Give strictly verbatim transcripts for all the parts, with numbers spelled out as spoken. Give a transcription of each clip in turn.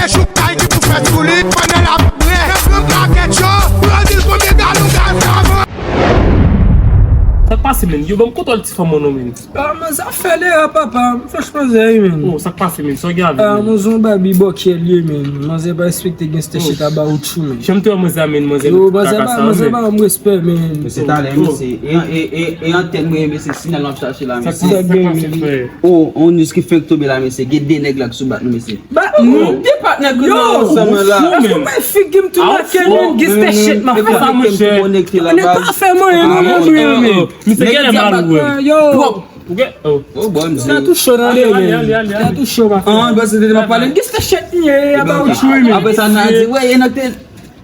Jouk kay ki pou fèt sou li, pandan l ap bre, nan gran pakèt yo, pou yo di l konbyen galon gaz la vann. Sa k pase, menn? Yo, ban m kontwòl ti fanm ou non, menn. Ah, manzè ap fè lè, papa. M fè manzè, wi, menn. Oh, sa k pase, menn? Sa w gen avè l, menn? Ah, manzè yon babi bòkyè l ye, menn. Manzè pa respekte gangsta shit about you, menn. Janm te wè manzè a, menn, manzè kaka sa, menn. Yo, manzè pa, manzè pa ban m respè, menn. Mesye, talè, mesye. E, e, e, e antèn mwen, mesye, sinal m ap chache la, mesye. Sa k pase, frè? Oh, on news ki fenk tonbe la, mesye. Gen de nèg la k sou bat nou, mesye. Bat nou? De patnè ki nan ansanm la. Yo, figi m tou nan kè, menn, gangsta shit, man. Nèg pa fè mwen anyen, non, non, non. Misye genlè mal, wi. Yo. Sa tou cho nan de, menn. Sa tou cho, ma frè. Ah, ben, se de m ap pale. Gangsta shit, yeah, about you, menn. Apre sa, n a di, wè, e nan te...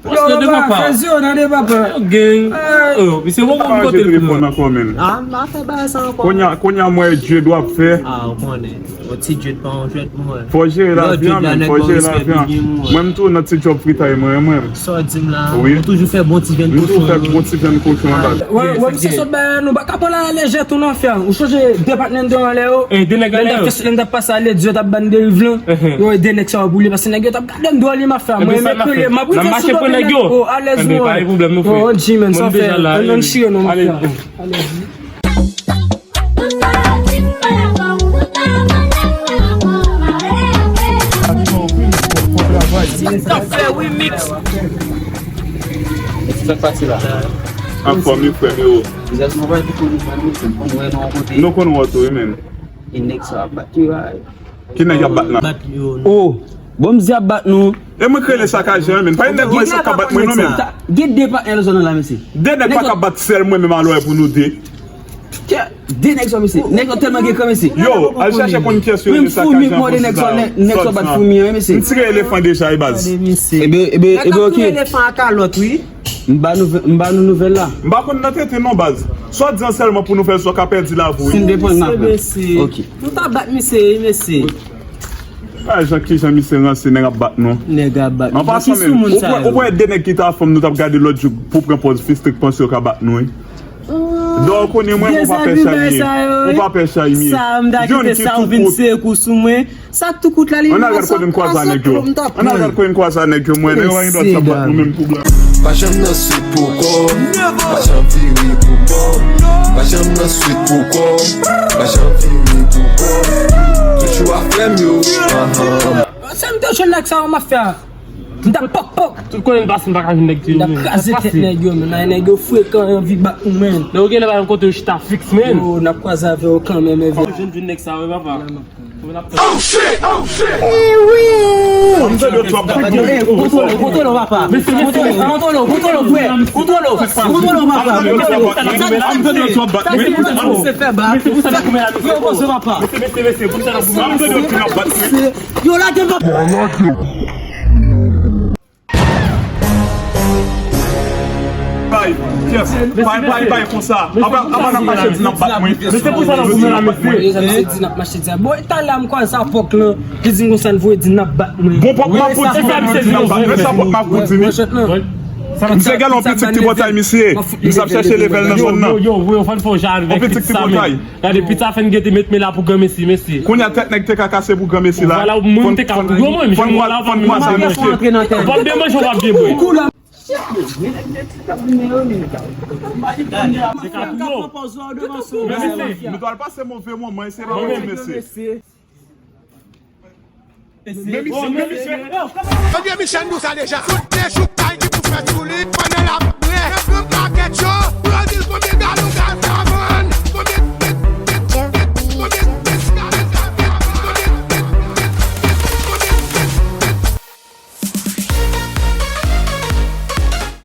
Yo, papa, fè zye nan de, papa. Yo, gang. Oh, misye, wè, wè, kote l pran. Ah, m pa fè bagay sa ankò. Kounye a, kounye a, m wè djed w ap fè. Ah, ou konnen. Yon ti djed pa yon jwèt, mwen. Fò jere lavi a, menn. Fò jere lavi a. Mwen, m tou nan ti djòb fritay mwen, mwen. Sa w di m la, ou toujou fè bon ti vyann kochon yo. M toujou fè bon ti vyann kochon an, baz. Wè, wè, misye sot bagay nou pa ka pran l alèjè tou non, frè. Ou sonje de patnè n te anlè yo? Eh, de nèg anlè yo. Lè n t ap pase a Ledi, yo t ap ban n deriv lan. Yo, de nèg sa yo boule, paske nèg yo t ap gade n dwòl, ma frè. Mwen, m ap rive sou do nèg yo. Oh, alèz, mwen. Oh, G, menn, sa w fè. Ann, ann chire non, ma frè. Alèz. Sa k pase la? Anfòm, wi, frè m yo. Nou konn wè tou, wi, menn. Ki nèg y ap bat la? Oh, bon, m di ap bat nou. E mwen k rele sakaje an, menn. Pa gen nèg mwen sa k ap bat mwen, non, menn. Gen de patnè nan zòn nan la, mesye. De nèg pa ka bat sèl mwen menm alò e pou nou de. De nèg sa, mesye. Nèg yo tèlman gen kran, mesye. Yo, al chache konn kiyès yo rele sakaje an pou sòt nan. Nèg sa bat foumi an, mesye. M tire elefan deja, e baz. Ebe, ebe, ebe, ok. Elefan a kalòt, wi. M ba nou, m ba nou nouvèl la. M pa konn nan tete non, baz. Sa w di an sèlman pou nou fè l, sa w ka pèdi lavi w, wi. Si m te pran l, m ap pran l. Ok. Nou ta bat misye, wi, mesye. Pa jan kijan misye ranse, nèg ap bat nou. Nèg ap bat nou. An pasan menm, ou kwè, ou kwè de nèg ki ta fanm nou t ap gade lòt jou pou pran pòz fistrik panse yo ka bat nou, wi. Dò w konnen mwen, ou pa pè chay mye. Ou pa pè chay mye. Sa m ta kite sa ou vin sere kou sou mwen. Sa tou kout la, li. Ann al gad kote n kwaze a nèg yo. Ann al gad kote n kwaze a nèg yo, mwen, nèg yo pa gen dwa t ap bat nou menm pou blan. Pa janm nan swit pou kò, pa janm vire pou bò. Pa janm nan swit pou kò, pa janm vire pou bò. Toujou a frè m yo, ahan. Se m te jwenn nèg sa yo, m ap fè a. M t ap pòk pòk. Tout kote n pase, m pa ka jwenn nèg ti yo, menn. M t ap kraze tèt nèg yo, menn. Ay, nèg yo frekan, yo anvi bat nou, menn. Nèg yo genlè pa yon kote yo chita fiks, menn. Yo, n ap kwaze avè yo kanmenm, evè. Fò jwenn vin nèg sa yo, wi, papa. Oh shit! Oh shit! Kontwole w, papa. Kontwole w, kontwole w, frè. Kontwole w, kontwole w, papa. Kontwole w. Sa se fè ba. Yo, kontwole w, papa. Yo, lage m, papa. Bay, yes. Bay, bay, bay konsa. Apa, apa n ap mache di n ap bat mwen. Men se pou sa n ap goumen la, mesye. Mesye di n ap mache di a. Bon, talè a m kwaze a pòk lan. Li di m konsa, l voye di n ap bat mwen. Bon, pòk m ap di n ap bat mwen, di n ap bat mwen. Sa pòk m ap di, wi. Misye gen yon pitit tripotay, misye. Misye ap chèche level nan zòn nan. Yo, yo, yo, yo, fò n fè yon jan avèk pitit sa, men. Gade, pitit sa fè n gete met men la pou granmesi, mesye. Kounye a tèt nèg te ka kase pou granmesi la. Vwala, mwen te ka pou yo, mwen, fò n kwaze, fò n kwaze, mesye. W ap byen manje, w ap byen bwè. Mesye, nou t al pase move moman, e se pa mwen, mesye. Men misye, men misye. Ebyen, misye, nou sa deja. Tout de jouk kay ki pou fèt sou li.